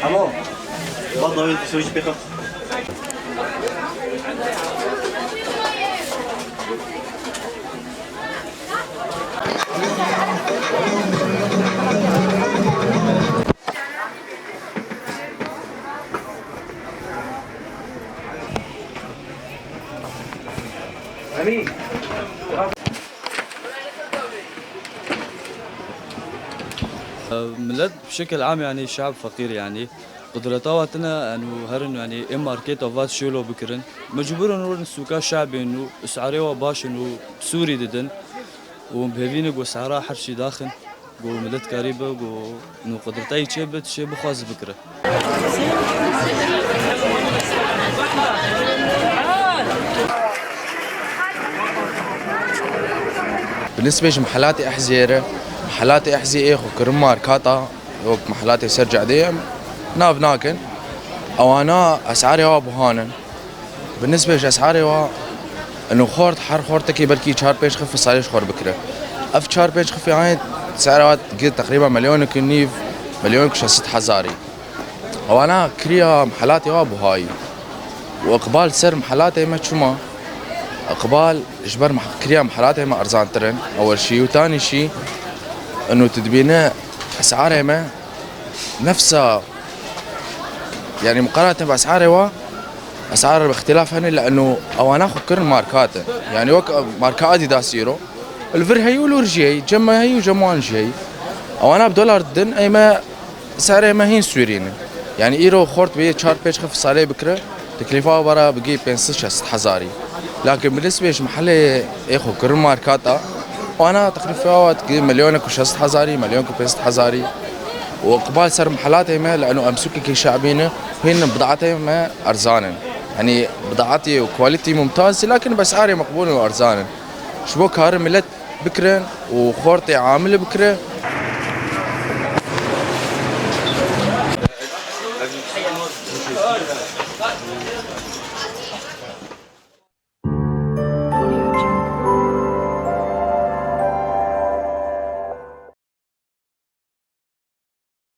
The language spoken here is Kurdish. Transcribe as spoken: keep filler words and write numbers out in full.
Hemo. Bal dawê sewî jî pêxwe. Milet bi şekil am, yanî şe'b feqîr, yanî qudreta wa tine, eno herin, yanî ê marketa va şilo bikirin. Mecbûr in werin sûka şe'bê û es'arê wa baş in û sûrî didin û bi hêvî ne ku es'ara her şî daxin. Ku milet karî bi, ku nû qudretayî çê bi, çê bixwaz bikire. Bi nisbê ji mihelatê Ehziyê re, mihelatê Ehziyê ê xwe kirin markata, wek mihelatê ser cadê em nav nakin. Ewana es'arê wa buhan in. Bi nisbê ji es'arê wa, ino xort, her xortekî belkî çar pênc xif salê ji xwe re bikire. Ev çar pênc xifê anê sere wa gi teqrîben milyonek û nîv, milyonek û şeş sed hezarî. Ewana kiriya mihelatê wa buhayî. Û iqbal ser mihelatê me çima? Iqbal ji ber mih-, kiriya mihelatê me erzantir in. Ewel şî û tanî şî, ino tu dibîne es'arê me nefsa, yanî muqaranetê bi es'arê wa, es'ar bi îxtilaf hene, li eno ewana xwe kirin markate. Yanî wek marka Adidas îro, li vir heyî û li wir jî heyî, cem me heyî û cem wan jî heyî. Ewana bi dolar didin, ey me serê me hîn sûrî ne. Yanî îro xort bê çar pênc xif salê bikire, teklîfa bara bigî pênc sed şeş sed hezarî. Lakin bi nisbê ji mihelê ê xwe kirin markata, wana teklîfa wa dikî milyonek û şeş sed hezarî, milyonek û pênc sed hezarî. Û iqbal ser mihelatê me, li eno em sûkekî şe'bî ne, hîn bidatê me erzan in. Yanî bidatê û quality mumtaz, lakin bi es'arê meqbûl û erzan in. Ji bo karin milet bikirin û xortê amil bikire.